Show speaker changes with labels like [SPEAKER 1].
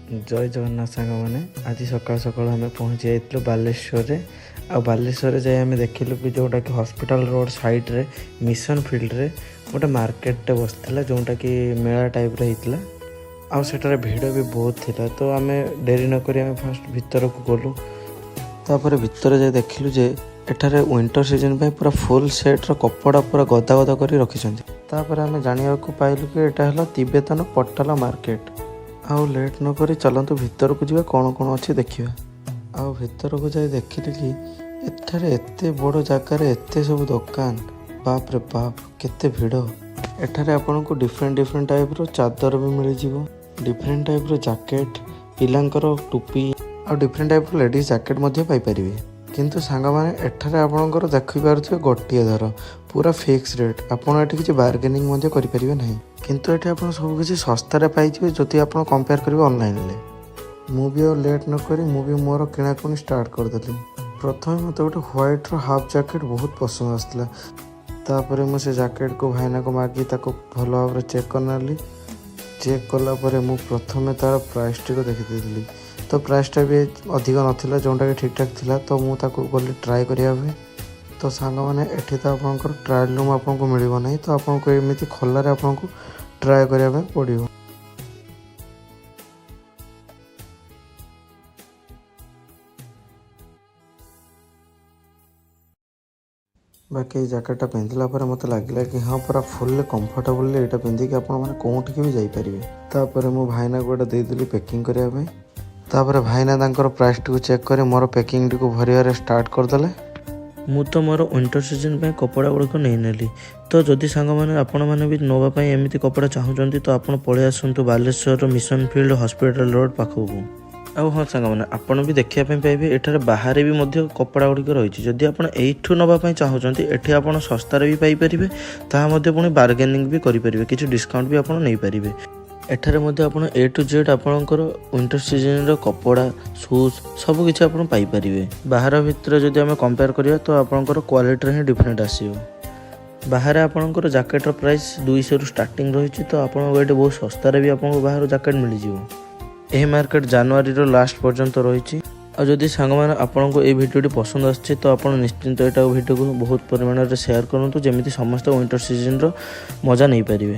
[SPEAKER 1] ଜୟ ଜଗନ୍ନାଥ ସାଙ୍ଗମାନେ। ଆଜି ସକାଳୁ ସକାଳୁ ଆମେ ପହଞ୍ଚି ଯାଇଥିଲୁ ବାଲେଶ୍ୱରରେ। ଆଉ ବାଲେଶ୍ୱରରେ ଯାଇ ଆମେ ଦେଖିଲୁ କି ଯେଉଁଟାକି ହସ୍ପିଟାଲ ରୋଡ଼ ସାଇଡ଼୍ରେ ମିଶନ ଫିଲ୍ଡରେ ଗୋଟେ ମାର୍କେଟଟେ ବସିଥିଲା, ଯେଉଁଟାକି ମେଳା ଟାଇପ୍ର ହେଇଥିଲା ଆଉ ସେଠାରେ ଭିଡ଼ ବି ବହୁତ ଥିଲା। ତ ଆମେ ଡେରି ନକରି ଆମେ ଫାଷ୍ଟ ଭିତରକୁ ଗଲୁ। ତାପରେ ଭିତରେ ଯାଇ ଦେଖିଲୁ ଯେ ଏଠାରେ ୱିଣ୍ଟର ସିଜନ୍ ପାଇଁ ପୁରା ଫୁଲ୍ ସେଟ୍ର କପଡ଼ା ପୁରା ଗଦା ଗଦା କରି ରଖିଛନ୍ତି। ତାପରେ ଆମେ ଜାଣିବାକୁ ପାଇଲୁ କି ଏଇଟା ହେଲା ତିବେତନ ପଟାଲା ମାର୍କେଟ। ଆଉ ଲେଟ୍ ନକରି ଚାଲନ୍ତୁ ଭିତରକୁ ଯିବା, କ'ଣ କ'ଣ ଅଛି ଦେଖିବା। ଆଉ ଭିତରକୁ ଯାଇ ଦେଖିଲି କି ଏଠାରେ ଏତେ ବଡ଼ ଜାଗାରେ ଏତେ ସବୁ ଦୋକାନ, ବାପରେ ବାପ, କେତେ ଭିଡ଼! ଏଠାରେ ଆପଣଙ୍କୁ ଡିଫରେଣ୍ଟ ଡିଫରେଣ୍ଟ ଟାଇପ୍ର ଚାଦର ବି ମିଳିଯିବ, ଡିଫରେଣ୍ଟ ଟାଇପ୍ର ଜ୍ୟାକେଟ୍, ପିଲାଙ୍କର ଟୋପି ଆଉ ଡିଫରେଣ୍ଟ ଟାଇପ୍ର ଲେଡ଼ିଜ୍ ଜ୍ୟାକେଟ୍ ମଧ୍ୟ ପାଇପାରିବେ। କିନ୍ତୁ ସାଙ୍ଗମାନେ, ଏଠାରେ ଆପଣଙ୍କର ଦେଖିପାରୁଥିବେ ଗୋଟିଏ ଦର, ପୁରା ଫିକ୍ସ ରେଟ୍। ଆପଣ ଏଠି କିଛି ବାର୍ଗେନିଂ ମଧ୍ୟ କରିପାରିବେ ନାହିଁ। କିନ୍ତୁ ଏଠି ଆପଣ ସବୁ କିଛି ଶସ୍ତାରେ ପାଇଯିବେ, ଯଦି ଆପଣ କମ୍ପେୟାର କରିବେ ଅନଲାଇନରେ। ମୁଁ ବି ଆଉ ଲେଟ୍ ନକରି ମୁଁ ବି ମୋର କିଣାକିଣି ଷ୍ଟାର୍ଟ କରିଦେଲି। ପ୍ରଥମେ ମୋତେ ଗୋଟେ ହ୍ୱାଇଟ୍ର ହାଫ୍ ଜ୍ୟାକେଟ୍ ବହୁତ ପସନ୍ଦ ଆସିଥିଲା। ତାପରେ ମୁଁ ସେ ଜ୍ୟାକେଟ୍କୁ ଭାଇନାକୁ ମାଗି ତାକୁ ଭଲ ଭାବରେ ଚେକ୍ କରିନେଲି। ଚେକ୍ କଲା ପରେ ମୁଁ ପ୍ରଥମେ ତା'ର ପ୍ରାଇସ୍ଟିକୁ ଦେଖିଦେଇଥିଲି। ତ ପ୍ରାଇସ୍ଟା ବି ଅଧିକ ନଥିଲା, ଯେଉଁଟାକି ଠିକ୍ଠାକ୍ ଥିଲା। ତ ମୁଁ ତାକୁ ଗଲି ଟ୍ରାଏ କରିବା ପାଇଁ। ତ ସାଙ୍ଗମାନେ, ଏଠି ତ ଆପଣଙ୍କର ଟ୍ରାଏଲ୍ ରୁମ୍ ଆପଣଙ୍କୁ ମିଳିବ ନାହିଁ, ତ ଆପଣଙ୍କୁ ଏମିତି ଖୋଲାରେ ଆପଣଙ୍କୁ ଟ୍ରାଏ କରିବା ପାଇଁ ପଡ଼ିବ। ବାକି ଏଇ ଜ୍ୟାକେଟ୍ଟା ପିନ୍ଧିଲା ପରେ ମୋତେ ଲାଗିଲା କି ହଁ, ପୁରା ଫୁଲ୍ଲି କମ୍ଫର୍ଟେବଲି ଏଇଟା ପିନ୍ଧିକି ଆପଣମାନେ କେଉଁଠିକି ବି ଯାଇପାରିବେ। ତାପରେ ମୁଁ ଭାଇନାକୁ ଏଇଟା ଦେଇଦେଲି ପ୍ୟାକିଂ କରିବା ପାଇଁ। ତାପରେ ଭାଇନା ତାଙ୍କର ପ୍ରାଇସ୍ଟିକୁ ଚେକ୍ କରି ମୋର ପ୍ୟାକିଂଟିକୁ ଭରିବାରେ ଷ୍ଟାର୍ଟ କରିଦେଲେ। ମୁଁ ତ ମୋର ୱିଣ୍ଟର ସିଜନ୍ ପାଇଁ କପଡ଼ା ଗୁଡ଼ିକ ନେଇନେଲି। ତ ଯଦି ସାଙ୍ଗମାନେ, ଆପଣମାନେ ବି ନେବା ପାଇଁ ଏମିତି କପଡ଼ା ଚାହୁଁଛନ୍ତି, ତ ଆପଣ ପଳେଇ ଆସନ୍ତୁ ବାଲେଶ୍ୱରର ମିଶନ ଫିଲ୍ଡ ହସ୍ପିଟାଲ ରୋଡ଼ ପାଖକୁ। ଆଉ ହଁ ସାଙ୍ଗମାନେ, ଆପଣ ବି ଦେଖିବା ପାଇଁ ପାଇବେ, ଏଠାରେ ବାହାରେ ବି ମଧ୍ୟ କପଡ଼ା ଗୁଡ଼ିକ ରହିଛି। ଯଦି ଆପଣ ଏଇଠୁ ନେବା ପାଇଁ ଚାହୁଁଛନ୍ତି, ଏଠି ଆପଣ ଶସ୍ତାରେ ବି ପାଇପାରିବେ, ତାହା ମଧ୍ୟ ପୁଣି ବାର୍ଗେନିଂ ବି କରିପାରିବେ, କିଛି ଡିସକାଉଣ୍ଟ ବି ଆପଣ ନେଇପାରିବେ। ଏଠାରେ ମଧ୍ୟ ଆପଣ ଏ ଟୁ ଜେଡ଼୍ ଆପଣଙ୍କର ୱିଣ୍ଟର ସିଜନର କପଡ଼ା, ସୁଜ୍ ସବୁ କିଛି ଆପଣ ପାଇପାରିବେ। ବାହାର ଭିତରେ ଯଦି ଆମେ କମ୍ପେୟାର କରିବା, ତ ଆପଣଙ୍କର କ୍ୱାଲିଟିରେ ହିଁ ଡିଫରେଣ୍ଟ ଆସିବ। ବାହାରେ ଆପଣଙ୍କର ଜ୍ୟାକେଟ୍ର ପ୍ରାଇସ୍ 200ରୁ ଷ୍ଟାର୍ଟିଂ ରହିଛି, ତ ଆପଣଙ୍କୁ ଏଠି ବହୁତ ଶସ୍ତାରେ ବି ଆପଣଙ୍କୁ ବାହାରୁ ଜ୍ୟାକେଟ୍ ମିଳିଯିବ। ଏହି ମାର୍କେଟ ଜାନୁଆରୀର ଲାଷ୍ଟ ପର୍ଯ୍ୟନ୍ତ ରହିଛି। ଆଉ ଯଦି ସାଙ୍ଗମାନେ, ଆପଣଙ୍କୁ ଏଇ ଭିଡ଼ିଓଟି ପସନ୍ଦ ଆସିଛି, ତ ଆପଣ ନିଶ୍ଚିନ୍ତ ଏଇଟା ଭିଡ଼ିଓକୁ ବହୁତ ପରିମାଣରେ ସେୟାର କରନ୍ତୁ, ଯେମିତି ସମସ୍ତେ ୱିଣ୍ଟର ସିଜନର ମଜା ନେଇପାରିବେ।